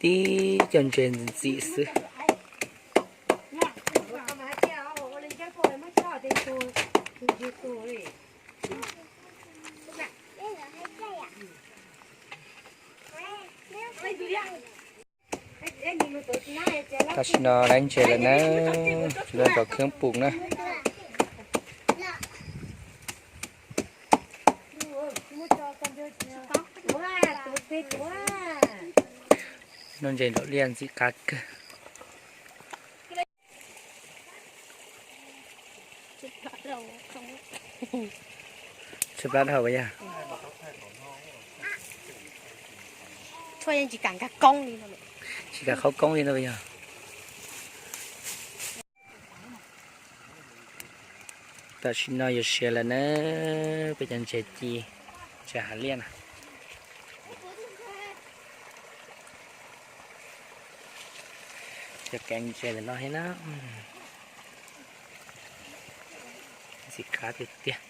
Tib cov ntses ntxim xwb. Tam sim no lawv ntses lawm na, tsis tau nrog khab pum na. Noj ntses nraum liaj ntxim qab kawg. Tshaib plab dhau yog. Tsis kam qhaub koob li no yog. Tam sim no yuav siav lawm na, peb cov ntses ci, ntses hav liaj na. Cov kev ntses ntawm no thiab na, ntxim qab tiag tiag.